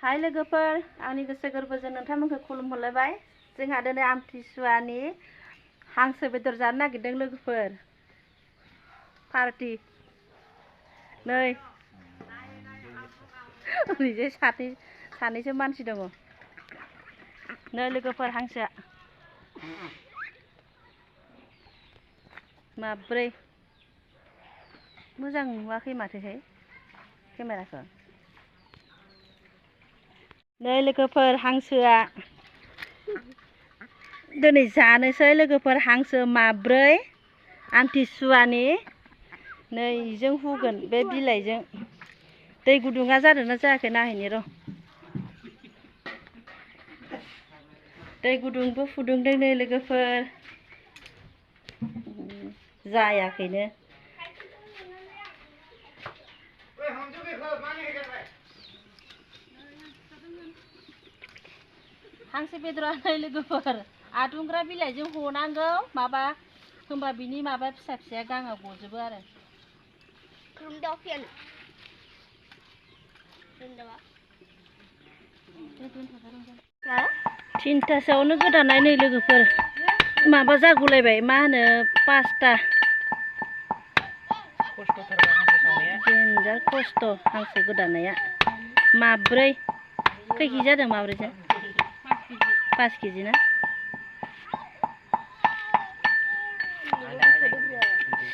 हाय लोगोफोर आंनि गोसो गोरबोजों नोंथांमोनखौ खुलुमहरलायबाय। जोंहा दिनै आमथिसुवानि हांसो बेदर जानो नागिरदों लोगोफोर। पार्टी नै ओरैजाय सानैसो मानसि दङ। नै लोगोफोर हांसोआ माब्रै मोजां नुवाखै माथोहाय केमेराखौ। नै लोगोफोर हांसोआ दिनै जानोसै लोगोफोर हांसो माब्रै आमथिसुवानि नै जों हुगोन बे बिलाइजों। दै गुदुङा जादोंना जायाखै नायहैनि र'। दै गुदुंबो फुदुंदों नै लोगोफोर जायाखैनो। हांसो बेदरा नै लोगोफोर आदुंग्रा बिलाइजों हनांगौ माबा होमबा बिनि माबा फिसा फिसाया गाङा गजोबो आरो। थिनथासोआवनो गोदानाय नै लोगोफोर माबा जागुलायबाय मा होनो 5टा। देनजार खस्थ' हांसो गोदानाया। माब्रै खै केजि जादों माब्रैजों? 5 केजि ना?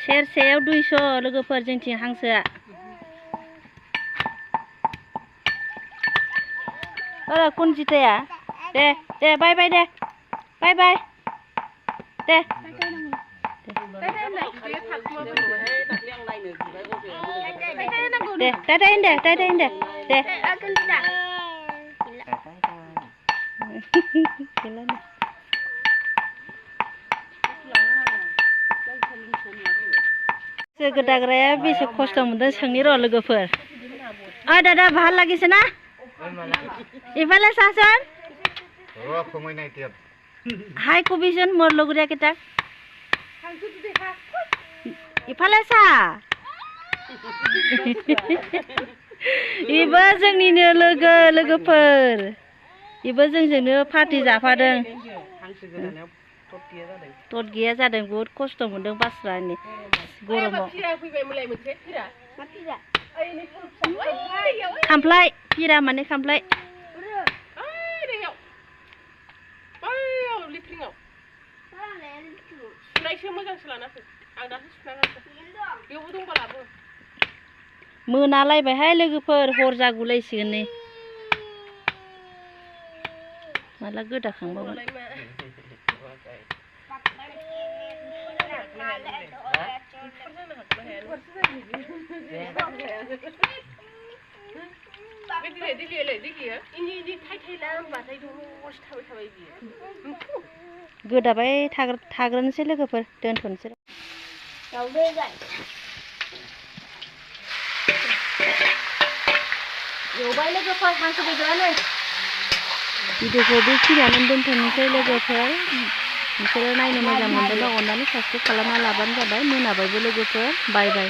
सेरसेयाव 200 लोगोफोर जोंथिं हांसोआ। कुनजिताया दे बाय बाय दे बाय बाय दे। दादाय होनदे दे। हांसो गोदाग्राया बेसे खस्थ' मोनदों सोंनि र' लोगोफोर। दादा ভাল লাগিছে না? ইফালে চাচোন। হাই কবিচোন মোৰ লগৰীয়া কেইটাক। ইফালে চা। इबो जोंनिनो लोगोफोर। इबो जोंजोंनो पार्टी जाफादों। तट गैया जादों बहुत खस्थ' मोनदों बास्रानि गरमाव। खामफ्लाय पिरा माने खामफ्लाय। मोनालायबायहाय लोगोफोर हर जागुलायसिगोन नै। माला गोदाखांबावगोन। गोदाबाय थाग्रोनोसै लोगोफोर दोनथ'नोसै। एवबाय लोगोफोर हांसो बेदरानो। भिडिअखौ बेखिनियावनो दोनथ'नोसै लोगोफोर। नोंसोरो नायनो मोजां मोनदोंबा अननानै साबस्क्राइब खालामना लाबानो जाबाय। मोनाबायबो लोगोफोर बाय बाय।